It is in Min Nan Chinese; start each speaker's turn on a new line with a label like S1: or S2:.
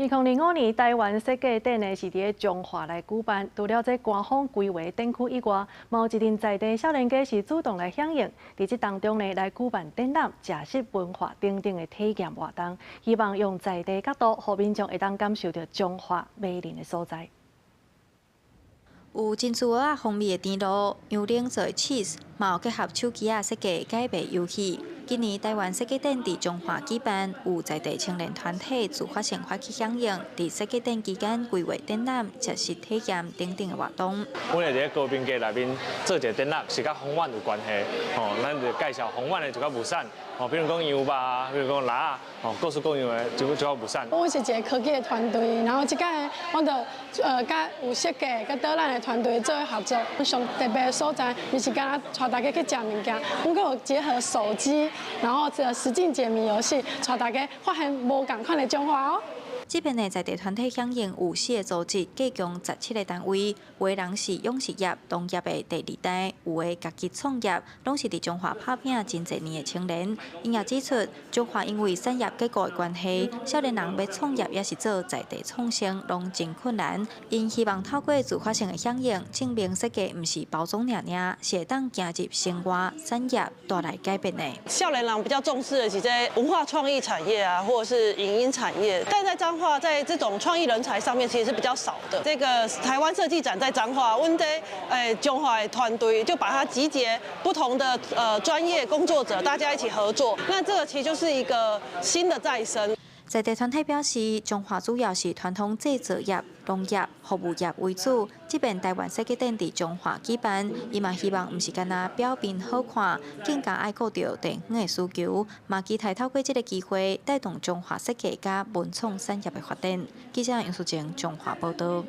S1: 2025年台灣設計展呢是佇咧彰化來舉辦，除了這官方規劃展區以外，嘛有一陣在地少年家是主動來響應，佇這當中呢來舉辦展覽、食食文化等等的體驗活動，希望用在地角度，予民眾會當感受著彰化迷人的所在。
S2: 有珍珠蚵仔風味的甜露、牛奶做的 cheese，嘛有結合手機仔設計改賣遊戲。今年台灣設計展佇彰化舉辦，有在地青年團體自發性發起響應，佇設計展期間規劃展覽、食食體驗等等的活動。
S3: 阮會佇咧高濱街內面做一個展覽，是佮豐原有關係，吼，咱就介紹豐原的一寡物產，吼，比如講羊肉，比如講蜊仔，吼，各式各樣的一寡物產。
S4: 阮是一個科技的團隊，然後這擺阮就佮有設計、佮導覽的團隊做合作。上特別的所在，毋是干焦帶大家去食物件，阮閣有結合手機，然後這個實境解謎遊戲，帶大家發現無仝款的彰化哦。
S2: 這邊的在地團體響應有四個組織，計共17個單位，有的人是養殖業、農業的第二代，有的家己創業，攏是佇彰化拍拚真濟年的青年。𪜶也指出，彰化因為產業結構的關係，少年人欲創業抑是做在地創生，攏真困難。𪜶希望透過自發性的響應，證明設計毋是包裝爾爾，是會當行入生活產業帶來改變的。
S5: 少年人比較重視的是這文化創意產業啊，或者是影音產業，但在彰化在這種創意人才上面其實是比較少的。這個台灣設計展在彰化，阮這彰化的團隊就把它集結不同的專業工作者，大家一起合作。那這個其實就是一個新的再生。
S2: 在地團體表示，彰化主要是傳統製造業、農業、服務業為主。這擺台灣設計展佇彰化舉辦，伊嘛希望毋是干焦表面好看，更加愛顧著地方的需求，嘛期待透過這个機會，帶動彰化設計佮文創產業的發展。記者楊淑靜彰化報導。